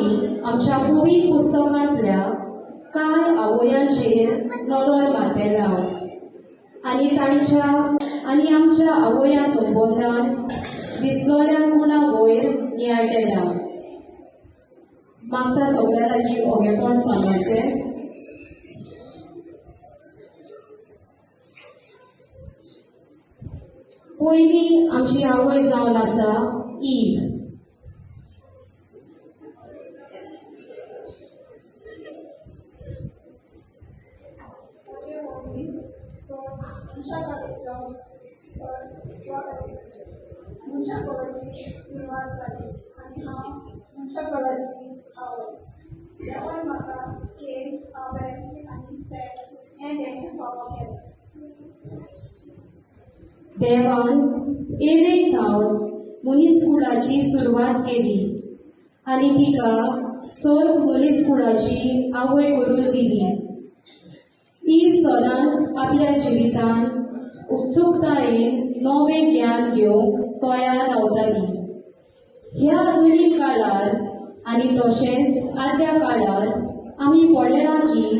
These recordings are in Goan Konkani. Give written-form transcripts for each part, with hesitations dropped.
आमी आमच्या पवित्र पुस्तकांतल्या कांय आवयांचेर नदर मारतले आनी तांच्या आनी आमच्या आवया संबंदान दिसलोल्या गुणा वयर नियाळटले. मागता सगळ्या लागीं ओगेपण सांगपाचें. पयली आमची आवय जावन आसा ईव. मनशाकळाची सुरवात जाली आनी हांव मनशाकळाची आवय. देवान म्हाका केन, आबेल आनी सेत हें देणें फावो केलें. देवान एवेक थावन मनीसकुळाची सुरवात केली आनी तिका सर्व मनीसकुळाची आवय करून दिली. ईव सदांच आपल्या जिवितान उत्सुकतायेन नवें ज्ञान घेवंक तयार रावताली. ह्या आधुनीक काळार आनी तशेंच आदल्या काळार आमी पळयलां की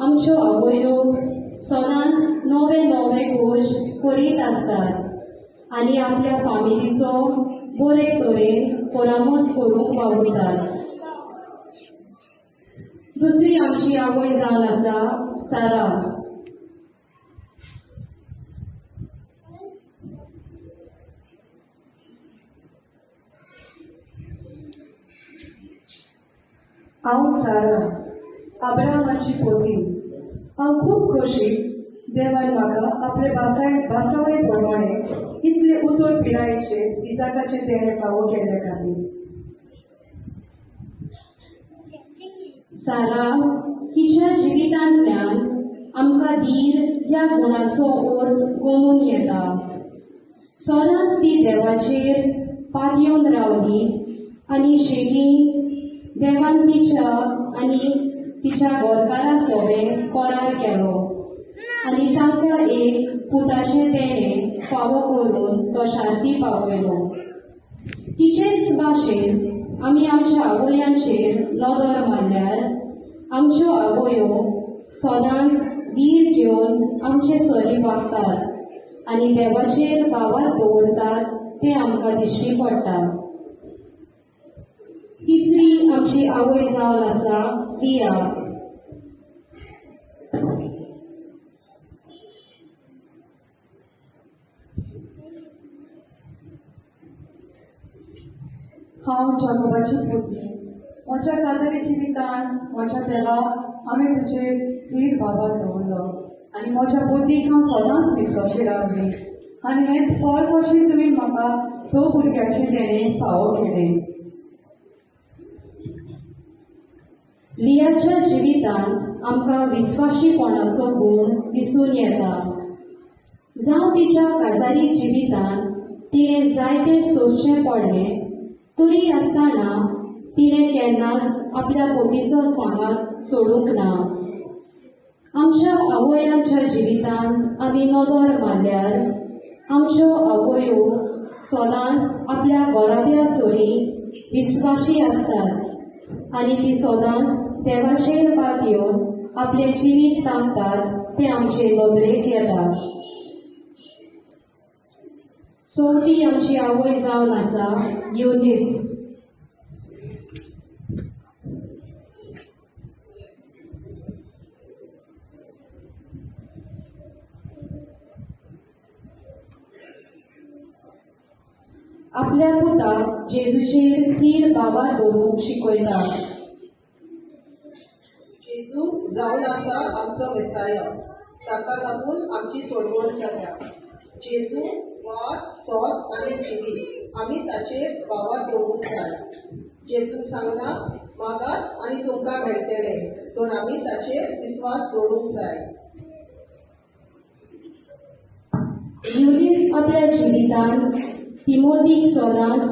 आमच्यो आवयो सदांच नवे नवे खोज करीत आसतात आनी आपल्या फामिलीचो बरे तरेन परामर्श करूंक वावुरतात. दुसरी आमची आवय जावन आसा सारा. हांव सारा, अब्राहमाची पोती. हांव खूब खोशी देवान म्हाका आपले भासावणे प्रमाणे इतले उतर पिरायेचेर इजाकाचें देणें फावो केल्ले खातीर. सारा हिच्या जिवितांतल्यान आमकां धीर ह्या गुणाचो अर्थ गोमून येता. सदांच ती देवाचेर पातयेवन रावली आनी शेगी देवान तिच्या आनी तिच्या गोरकारा सोबें करार केलो आनी तांकां एक पुताचें देणें फावो करून तो शांती पावयलो. तिचेच भाशेन आमी आमच्या आवयांचेर नदर मारल्यार आमच्यो आवयो सदांच धीर घेवन आमचे सरी वागतात आनी देवाचेर भावार दवरतात तें आमकां दिश्टी पडटा. तिसरी आमची आवय जावन आसा लिया. हांव जाकोबाची पोती. म्हज्या काजारी जिवितान म्हज्या देवा हांवें तुजेर थीर बाबार दवरलो आनी म्हज्या पोतीक हांव सदांच विस्वाशी रावली आनी हेंच फळ कशें तुवें म्हाका स भुरग्याचें देणें फावो केलें. लियाच्या जिवितांत आमकां विस्वाशीपणाचो गूण दिसून येता. जावं तिच्या काजारी जिवितांत तिणें जायतें सोंसचें पडलें तरी आसतना तिणें केन्नाच आपल्या पोतीचो सांगात सोडूंक ना. आमच्या आवयांच्या जिवितांत आमी नदर मारल्यार आमच्यो आवयो सदांच आपल्या घराब्या सरी विस्वाशी आसतात आनी ती सदांच देवाचेर पातयेवन आपलें जिवीत तांकतात तें आमचे नदरेक येता. चवथी आमची आवय जावन आसा युनिस. आपल्या पुताक जेजूचेर थीर बाबार दवरूंक शिकयता. जेजू जावन आसा आमचो मेसाया, ताका लागून आमची सोडवण जाल्या. जेजू वाट, सोत आनी जिवीत, आमी ताचेर वावर दवरूंक जाय. जेजून सांगलां, मागात आनी तुमकां मेळटलें, तर आमी ताचेर विस्वास दवरूंक जाय. युनिस आपल्या जिवितांत तिमोतीक सदांच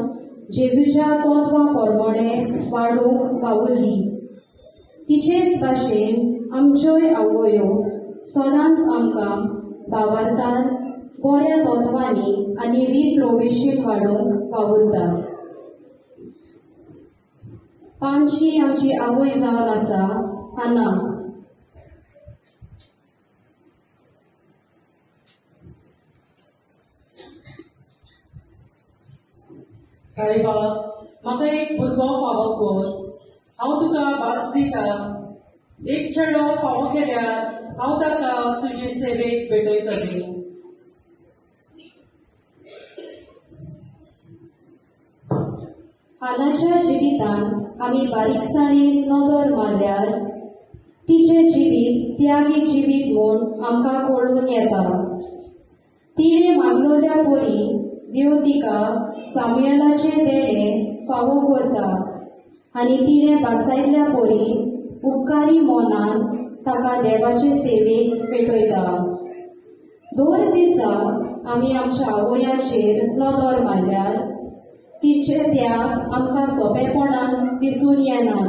जेजूच्या तत्वां प्रमाणे वाडोवंक वावुरली. तिचेच भाशेन आमच्योय आवयो सदांच आमकां भावार्थान बऱ्या तत्वांनी आनी रीत रोवेशीन वाडोवंक वावुरतात. पांचशी आमची आवय जावन आसा हाना. सायबा, म्हाका एक भुरगो फावो कर, हांव तुका भास दिता. एक चेडो फावो केल्यार हांव ताका तुजे सेवेक भेटयतलें. हानाच्या जिवितांत आमी बारीकसाणेन नदर मारल्यार तिचें जिवीत त्यागी जिवीत म्हूण आमकां कळून येता. तिणें मागलोल्या परी देव तिका सामुएलाचें देणें फावो करता आनी तिणें भासायल्ल्या परी उपकारी मनान ताका देवाचे सेवेक पेटयता. दर दिसा आमी आमच्या आवयाचेर नदर मारल्यार तिचे त्याग आमकां सोंपेपणान दिसून येना,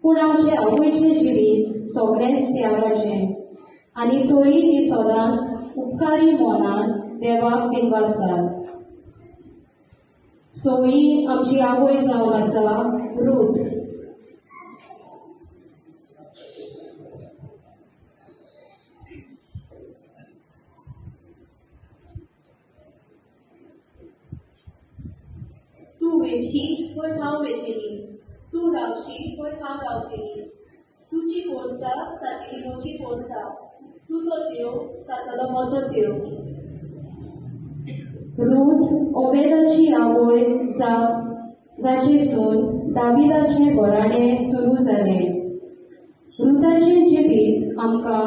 पूण आमचे आवयचें जिवीत सगळेंच त्यागाचें आनी तरी ती सदांच उपकारी मनान देवाक दिनवासतात. सोयी आमची आवय जावन आसा रूथ. तूं वेशी थंय हांव वेतली, तूं रावशी थंय हांव रावतली. तुजी पोरसां जातली म्हजी पोरसां, तुजो देव जातलो म्हजो देव. रूथ ओबेदाची आवय जाचे सून दाविदाचें घराणें सुरू जालें. रुथाचें जिवीत आमकां